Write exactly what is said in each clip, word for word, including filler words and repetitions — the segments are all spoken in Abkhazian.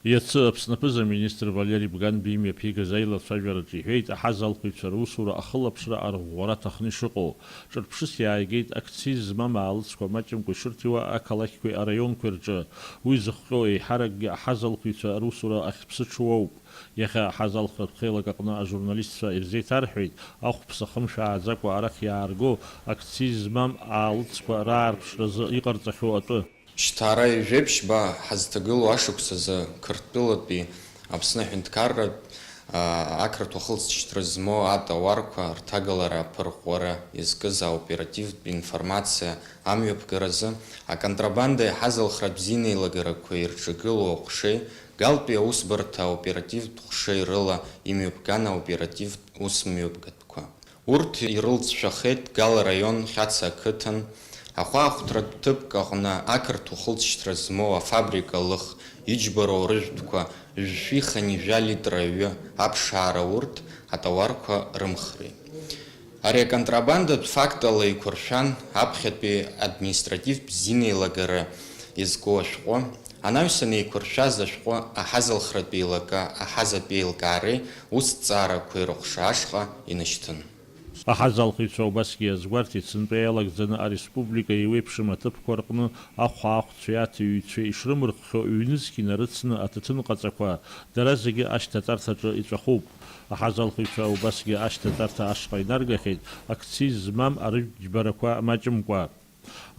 Иацы Аԥсны аԥыза-министр Валери Бганба имҩаԥигаз аилацәажәараҿы иҳәеит, аҳазалхыҩцәа русура ахылаԥшра арӷәӷәара аҭахны ишыҟоу. Ҿырԥшыс иааигеит акциз змам аалыҵқәа маҷымкәа ишырҭиуа ақалақьқәеи араионқәеи рҿы. Уи зыхҟьо еиҳаракгьы аҳазалхыҩцәа русура ахьԥсыҽу ауп. Иахьа аҳазалхратә хеилак аҟны ажурналистцәа ирзеиҭарҳәеит, ахәԥса хымшәааӡакәа арахь иаарго акциз змам аалыҵқәа раарԥшразы иҟарҵахьоу атәы. Шьҭа ара ҩажәеиԥшьба ҳазҭагылоу ашықәсазы Қырҭтәылатәи Аԥсны аҳәынҭқарратә, аа, ақырҭуа хылҵшьҭра змоу атауарқәа рҭагалара аԥырӷәӷәара иазкыз аоперативтә информациа амҩаԥгаразы аконтрабанда иаҳаз алхратә бзианеилагарақәа ирҿагылоу аҟәшеи, Галтәи аусбарҭа аоперативтә ҟәшеи рыла имҩаԥган аоперативтә усмҩаԥгатәқәа. Урҭ ирылҵшәахеит Гал араион Хьаца ақыҭан, ахәаахәҭратә ҭыԥк аҟны ақырҭуа хылҵшьҭра змоу афабрика Лых иџьбароу рыжәтәқәа жәшәи хынҩажәа литр аҩы аԥшаара, урҭ атауарқәа рымхреи. Ари аконтрабандатә фактала еиқәыршәан, аԥхьатәи административтә бзианеилагара иазку ашәҟәы, анаҩсан еиқәыршәаз ашәҟәы аҳазалхратә еилакы аҳазатә еилкаареи усҭҵаарақәеи рыҟәша ашҟа инашьҭын. Аҳазалхыҩцәа убасгьы иазгәарҭеит, сынтәа иалагӡаны ареспублика еиуеиԥшым аҭыԥқәа рҟны ахәаахәцәеи аҭыҩҩцәеи ишрымырххьо ҩнызқь инарыцны аҭаҭын ҟаҵақәа, дара зегьы ашьҭаҵарҭаҿы иҵәахуп. Аҳазалхыҩцәа убасгьы ашьҭаҵарҭа ашҟа инаргахьеит, акциз змам арыжәтә џьбарақәа маҷымкәа.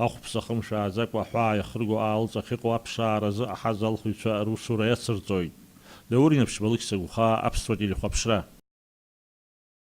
Ахәԥса хымшәааӡакәа аҳәаа иахырго аалыҵ ахьыҟоу аԥшааразы аҳазалхыҩцәа русура иацырҵоит. Даур Инаԥшьба, Лықьса Гәхаа, Аԥсуа телехәаԥшра.